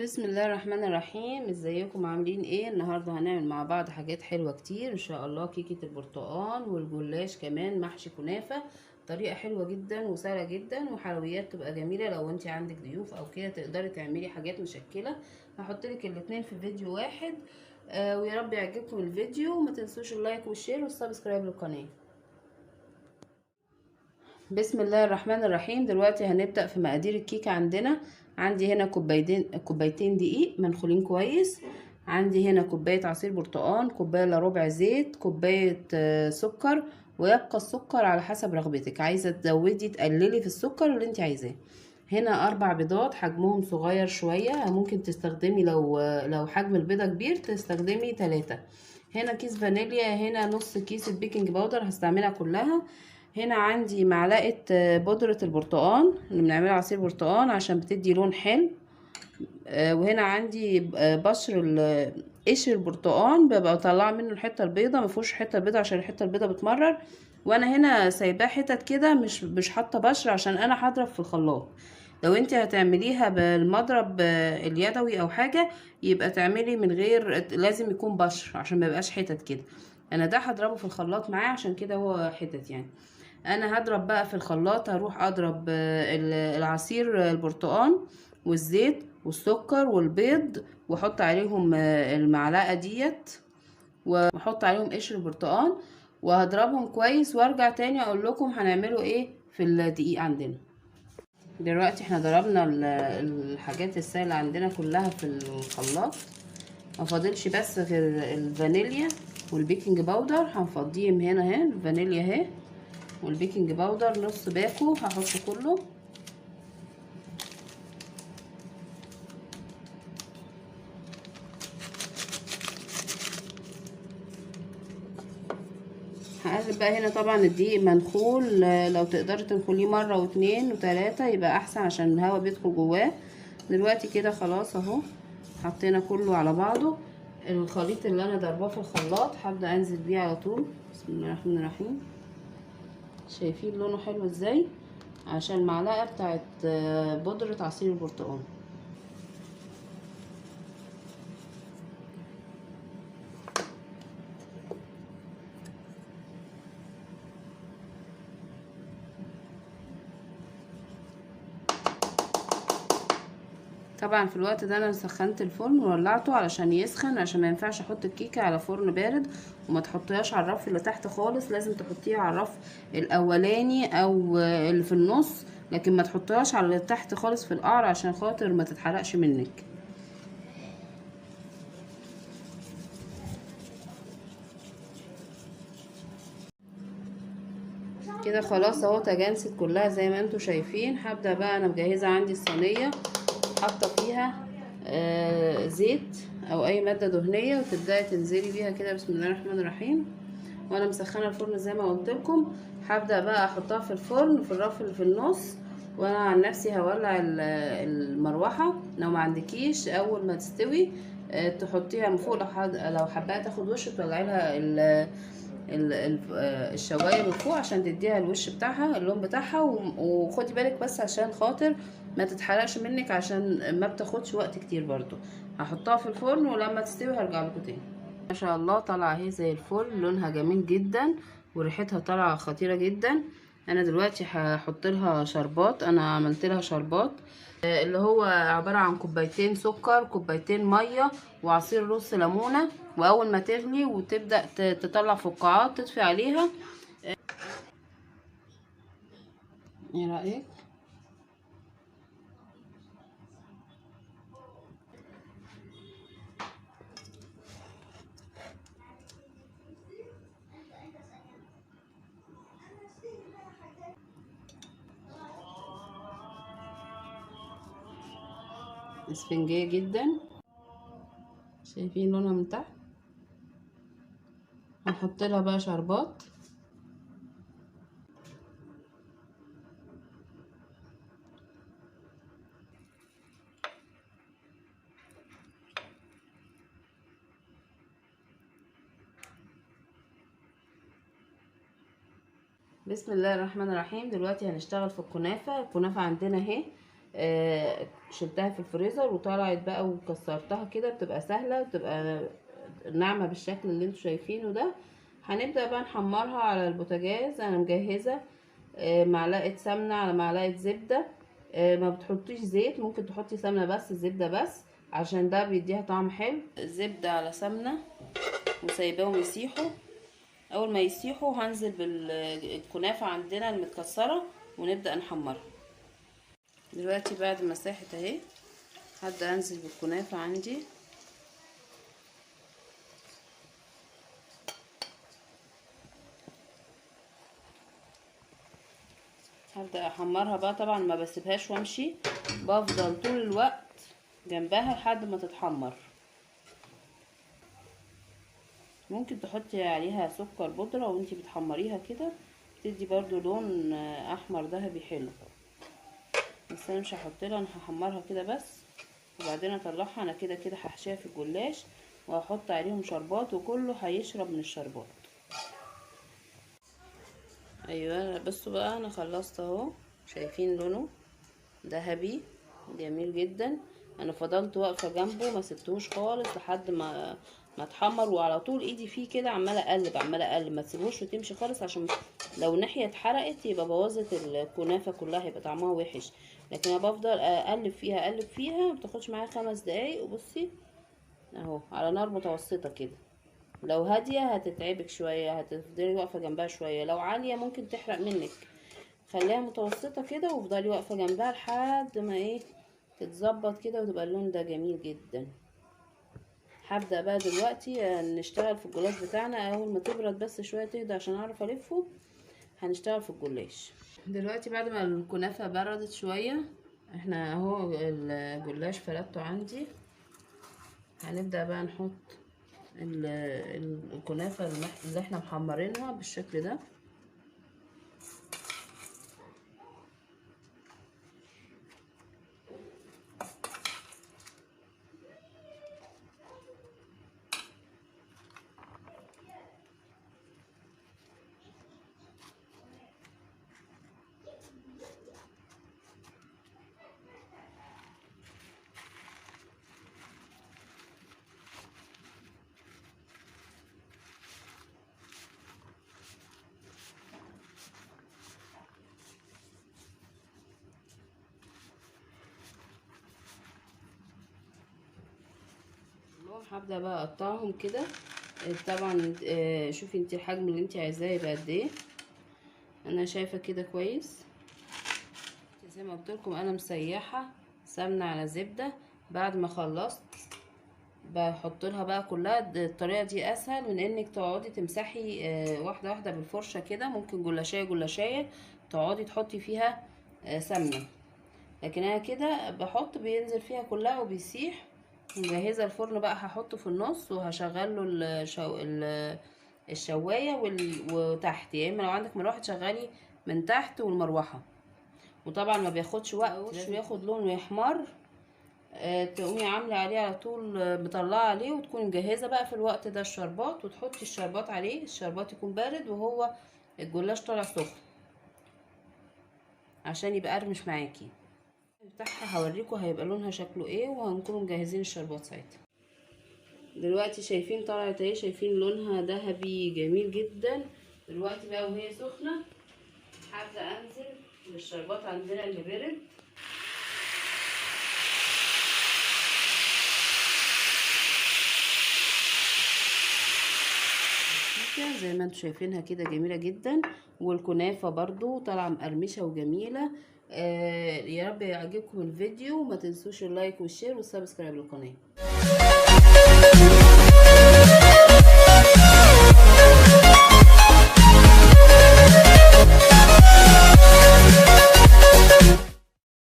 بسم الله الرحمن الرحيم. ازيكم عاملين ايه؟ النهارده هنعمل مع بعض حاجات حلوة كتير ان شاء الله، كيكة البرتقال والجلاش، كمان محشي كنافه، طريقه حلوة جدا وسهلة جدا، وحلويات تبقى جميلة لو انت عندك ضيوف او كده تقدري تعملي حاجات مشكلة. هحط لك الاتنين في فيديو واحد، ويا رب يعجبكم الفيديو، وما تنسوش ال like وال share وال subscribe للقناة. بسم الله الرحمن الرحيم. دلوقتي هنبدأ في مقادير الكيكة. عندي هنا كوبايتين دقيق منخولين كويس، عندي هنا كوباية عصير برتقان، كوباية الا ربع زيت، كوباية سكر، ويبقى السكر على حسب رغبتك، عايزة تزودي تقللي في السكر اللي انت عايزاه. هنا 4 بيضات حجمهم صغير شوية، ممكن تستخدمي لو حجم البيضة كبير تستخدمي 3. هنا كيس فانيليا، هنا نص كيس ال baking powder هستعملها كلها. هنا عندي معلقة بودرة البرتقان اللي بنعملها عصير برتقان عشان بتدي لون حلو، وهنا عندي بشر قشر البرتقان، ببقى طالعه منه الحتة البيضة، ما فيهوش حتة بيضة عشان الحتة البيضة بتمرر، وانا هنا سايباه حتت كده، مش حاطه بشر عشان انا هضرب في الخلاط. لو انت هتعمليها بالمضرب اليدوي او حاجة يبقى تعملي من غير، لازم يكون بشر عشان ما يبقاش حتت كده. انا ده هضربه في الخلاط معاه عشان كده هو حتت يعني. انا هضرب بقى في الخلاط، هروح اضرب العصير البرتقان والزيت والسكر والبيض، واحط عليهم المعلقة ديت، واحط عليهم قشر البرتقان، وهضربهم كويس، وارجع تاني اقول لكم هنعمله ايه في الدقيق عندنا. دلوقتي احنا ضربنا الحاجات السائلة عندنا كلها في الخلاط، ما فاضلش بس غير الفانيليا وال baking powder، هنفضيهم هنا اهي، الفانيليا اهي وال baking powder نص باكو هحط كله. هقلب بقى هنا. طبعا الدقيق منخول، لو تقدري تنخليه مرة واتنين وتلاتة يبقى احسن عشان الهواء بيدخل جواه. دلوقتي كده خلاص اهو حطينا كله على بعضه. الخليط اللي انا ضرباه في الخلاط هبدأ انزل بيه على طول. بسم الله الرحمن الرحيم. شايفين لونه حلو ازاي؟ عشان المعلقة بتاعت بودره عصير البرتقال. طبعا في الوقت ده انا سخنت الفرن وولعته علشان يسخن، عشان ما ينفعش احط الكيكه على فرن بارد، وما تحطيهاش على الرف اللي تحت خالص، لازم تحطيها على الرف الاولاني او اللي في النص، لكن ما تحطيهاش على اللي تحت خالص في القعر عشان خاطر ما تتحرقش منك. كده خلاص اهو تجانست كلها زي ما انتم شايفين. هبدا بقى، انا مجهزة عندي الصينية حاطه فيها زيت او اي مادة دهنية، وتبداي تنزلي بيها كده. بسم الله الرحمن الرحيم. وانا مسخنه الفرن زي ما قلت لكم. هبدا بقى احطها في الفرن في الرف اللي في النص، وانا عن نفسي هولع المروحة. لو ما عندكيش اول ما تستوي تحطيها من فوق، لو حباها تاخد وش تولعي لها الشوايه من فوق عشان تديها الوش بتاعها اللون بتاعها. وخدي بالك بس عشان خاطر ما تتحرقش منك، عشان ما بتاخدش وقت كتير. برضو هحطها في الفرن ولما تستوي هرجع لكم تاني. ما شاء الله طالعه اهي زي الفل، لونها جميل جدا وريحتها طالعه خطيرة جدا. انا دلوقتي هحط لها شربات، انا عملت لها شربات اللي هو عبارة عن 2 سكر، 2 مية، وعصير نص ليمونه. واول ما تغلي وتبدا تطلع فقاعات تطفي عليها. ايه رايك؟ اسفنجية جدا، شايفين لونها من تحت. هنحط لها بقى شربات. بسم الله الرحمن الرحيم. دلوقتي هنشتغل في الكنافة. الكنافة عندنا اهي شلتها في الفريزر وطلعت بقى وكسرتها كده، بتبقى سهلة وبتبقى ناعمة بالشكل اللي انتوا شايفينه ده. هنبدا بقى نحمرها على البوتاجاز. انا مجهزة معلقه سمنه على معلقه زبدة، ما بتحطيش زيت، ممكن تحطي سمنه بس زبدة بس عشان ده بيديها طعم حلو. زبدة على سمنه وسايباهم يسيحوا. اول ما يسيحوا هنزل بالكنافه عندنا المتكسره ونبدا نحمرها. دلوقتي بعد ما ساحت اهي هبدا انزل بالكنافه عندي. هبدا احمرها بقى، طبعا ما بسيبهاش وامشي، بفضل طول الوقت جنبها لحد ما تتحمر. ممكن تحطي عليها سكر بودرة وانتي بتحمريها كده، بتدي برضو لون احمر ذهبي حلو، بس انا مش هحط لها، انا هحمرها كده بس وبعدين اطلعها. انا كده كده هحشيها في الجلاش وهحط عليهم شربات وكله هيشرب من الشربات. ايوه بصوا بقى انا خلصت اهو، شايفين لونه ذهبي جميل جدا. انا فضلت واقفة جنبه ما سبتهوش خالص لحد ما اتحمر، وعلى طول ايدي فيه كده عماله اقلب عماله اقلب، ما تسيبوش وتمشي خالص عشان لو ناحية اتحرقت يبقى بوظت الكنافه كلها، يبقى طعمها وحش. لكن انا بفضل اقلب فيها اقلب فيها، ما بتاخدش معايا 5 دقايق. وبصي اهو على نار متوسطه كده، لو هادية هتتعبك شوية، هتفضلي واقفة جنبها شوية، لو عالية ممكن تحرق منك. خليها متوسطه كده وافضلي واقفة جنبها لحد ما ايه تتظبط كده وتبقى اللون ده جميل جدا. هبدأ بقى دلوقتي نشتغل في الجلاش بتاعنا. اول ما تبرد بس شوية تهدى عشان اعرف الفه، هنشتغل في الجلاش دلوقتي. بعد ما الكنافه بردت شوية، احنا اهو الجلاش فردته عندي. هنبدأ بقى نحط الكنافه اللي احنا محمرينها بالشكل ده. هبدأ بقى اقطعهم كده. طبعا شوفي انت الحجم اللي انت عايزاه يبقى قد ايه. انا شايفه كده كويس. زي ما قلت لكم انا مسيحه سمنه على زبدة. بعد ما خلصت بحط لها بقى كلها. الطريقة دي اسهل من انك تقعدي تمسحي واحدة واحدة بالفرشه كده، ممكن جلاشيه جلاشيه تقعدي تحطي فيها سمنه، لكن انا كده بحط بينزل فيها كلها وبيسيح. مجهزة الفرن بقى، هحطه في النص وهشغل له الشوايه وتحت، يا اما لو عندك مروحة تشغلي من تحت والمروحه. وطبعا ما بياخدش وقت، بياخد لون ويحمر. تقومي عامله عليه على طول، مطلعه عليه، وتكوني مجهزة بقى في الوقت ده الشربات، وتحطي الشربات عليه. الشربات يكون بارد وهو الجلاش طالع سخن عشان يبقى قرمش معاكي. بتاعها هوريكم هيبقى لونها شكله ايه، وهنكون مجهزين الشربات ساعتها. دلوقتي شايفين طلعت اهي، شايفين لونها ذهبي جميل جدا. دلوقتي بقى وهي سخنة هبدا انزل بالشربات عندنا اللي برد. زي ما انتم شايفينها كده جميلة جدا، والكنافه برضو طالعه مقرمشه وجميلة. يا رب يعجبكم الفيديو، وما تنسوش ال like وال share وال subscribe للقناة.